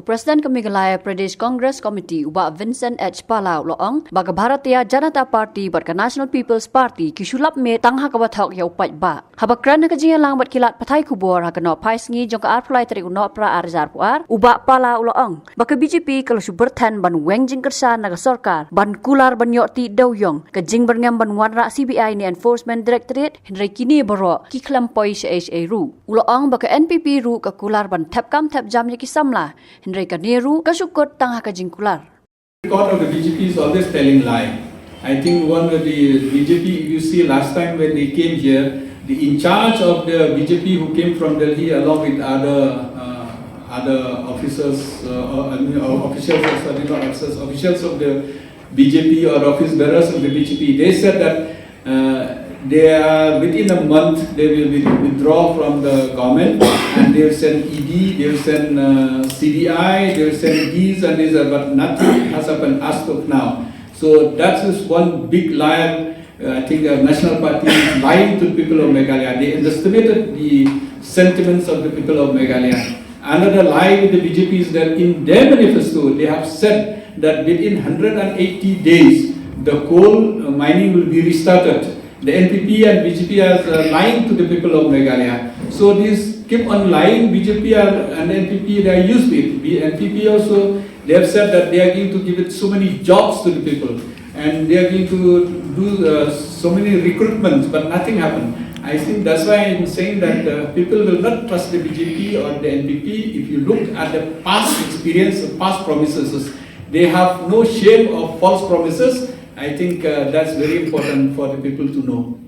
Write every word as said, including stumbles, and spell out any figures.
President ka Meghalaya Pradesh Congress Committee u Bah Vincent H Pala u la ong ba ka Bharatiya Janata Party bad ka National People's Party ki shu lap miet tang ha kaba thok ïa u paidbah. Haba kren ha ka jingïalang bad ki lad pathai khubor ha ka Nohphaisngi jong ka arphew lai tarik u Nohprah ar hajar arphew ar, u Bah Pala u la ong ba ka B J P ka la shu byrthen ban weng jingkyrshan na ka sorkar ban kular ban ïoh tih dewïong, ka jingbyrngem ban wanrah C B I ne Enforcement Directorate, hynrei kine baroh ki khlem poi shaei shaei ruh. U la ong ba ka N P P ruh ka kular ban thep kam thep jam ïa ki samla, hynrei kane ruh ka shu kut tang ha ka jingkular. Record of the B J P is always telling lie. I think one of the B J P, if you see last time when they came here, the in charge of the B J P who came from Delhi along with other uh, other officers, uh, or, I mean, or officials, sorry, not officers, officials of the B J P or office bearers of the B J P, they said that uh, they are within a month they will be withdraw from the government and they will send E D, they will send uh, C B I, they will send these and these, uh, but nothing has happened as of now. So that is one big lie. Uh, I think the National Party is lying to the people of Meghalaya. They underestimated the sentiments of the people of Meghalaya. Another lie with the B J P is that in their manifesto, they have said that within one hundred eighty days, the coal uh, mining will be restarted. The N P P and B J P are uh, lying to the people of Meghalaya. So these keep on lying. B J P are, and N P P, they are used to it. B- N P P also, they have said that they are going to give it so many jobs to the people. And they are going to do uh, so many recruitments, but nothing happened. I think that's why I'm saying that uh, people will not trust the B J P or the N P P if you look at the past experience, the past promises. They have no shame of false promises. I think uh, that's very important for the people to know.